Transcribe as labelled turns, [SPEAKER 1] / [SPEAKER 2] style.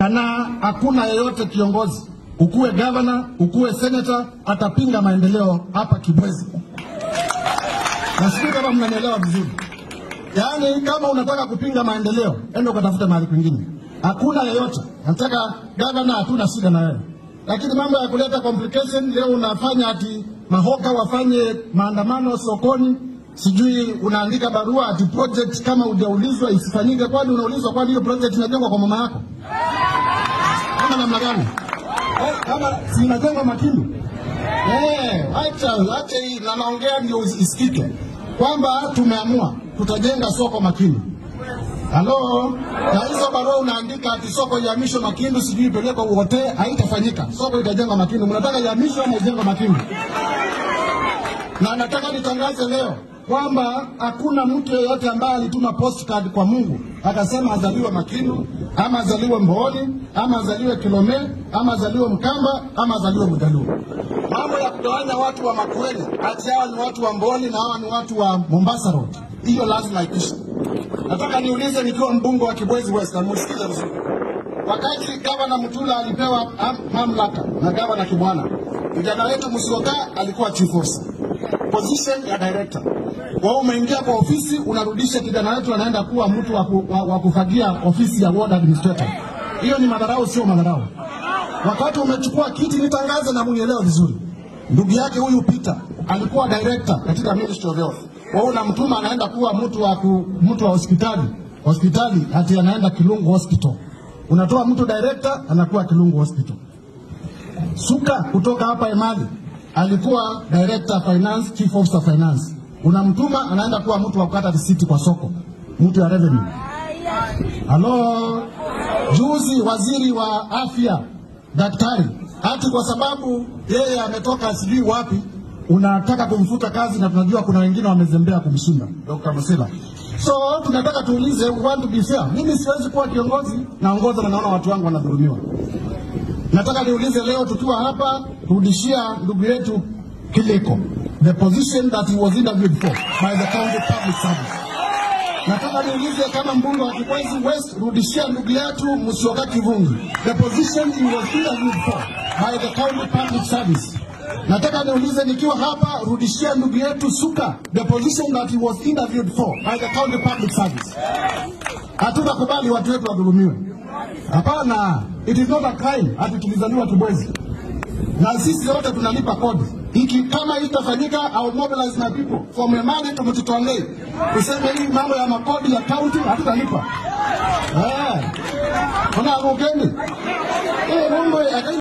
[SPEAKER 1] Na hakuna yeyote kiongozi, ukuwe governor, ukuwe senator, atapinga maendeleo hapa Kibwezi. Na sijui kama mnanielewa vizuri. Yaani kama unataka kupinga maendeleo, enda ukatafute mahali kwingine. Hakuna yeyote. Nataka governor, hatuna shida na wewe. Lakini mambo ya kuleta complication leo unafanya ati mahoka wafanye maandamano sokoni, sijui unaandika barua ati project kama hujaulizwa isifanyike. Kwani unaulizwa? Kwani hiyo project inajengwa kwa mama yako? Kama namna gani? Kama si inajengwa Makindu? Acha hii na naongea ndio isikike. Kwamba tumeamua tutajenga soko Makindu. Halo, na hizo barua unaandika ati soko ihamishwe Makindu, sijui ipelekwe wote, haitafanyika. Soko itajengwa Makindu. Mnataka ihamishwe ama ijengwe Makindu? Na nataka nitangaze leo kwamba hakuna mtu yeyote ambaye alituma postcard kwa Mungu akasema azaliwe Makindu, ama azaliwe Mbooni, ama azaliwe Kilome, ama azaliwe Mkamba, ama azaliwe Mjaluo. Mambo ya kugawanya watu wa Makueni ati hawa ni watu wa Mbooni na hawa ni watu wa Mombasa Road, hiyo lazima iishe. Nataka niulize nikiwa mbunge wa Kibwezi West, na msikize vizuri. Wakati Gavana Mutula alipewa mamlaka na Gavana Kibwana, kijana wetu Musyoka alikuwa chief officer, position ya director. Wewe umeingia kwa ofisi, unarudisha kijana wetu anaenda kuwa mtu wa kufagia ofisi ya ward administrator. Hiyo ni madharau, sio madharau? Wakati umechukua kiti, nitangaze na munielewe vizuri. Ndugu yake huyu Peter alikuwa director katika Ministry of Health. Wewe unamtuma anaenda kuwa mtu wa hospitali. Hospitali ati anaenda Kilungu Hospital. Unatoa mtu director anakuwa Kilungu Hospital. Suka kutoka hapa Emali alikuwa director finance, chief officer finance. Unamtuma anaenda kuwa mtu wa kukata risiti kwa soko, mtu ya revenue. Halo, juzi waziri wa afya daktari, hati kwa sababu yeye ametoka sijui wapi, unataka kumfuta kazi, na tunajua kuna wengine wamezembea kumshinda Dr. Musila. So tunataka tuulize, we want to be fair. Mimi siwezi kuwa kiongozi naongoza na naona watu wangu wanadhulumiwa. Nataka niulize leo tukiwa hapa, rudishia ndugu yetu Kiliko the position that he was interviewed for by the county public service. Nataka niulize kama mbunge wa Kibwezi West, rudishia ndugu yetu Musyoka Kivungi the position he was interviewed for by the county public service. Nataka niulize nikiwa hapa, rudishia ndugu yetu Suka the position that he was interviewed for by the county public service. Hatutakubali watu wetu wadhulumiwe. Hapana, it is not a crime ati tulizaliwa Kibwezi. Na sisi wote tunalipa kodi. Iki kama itafanyika, I will mobilize my people from Emali to Mtitwangei. Tuseme hii mambo ya makodi ya county hatutalipa. Kuna rugeni.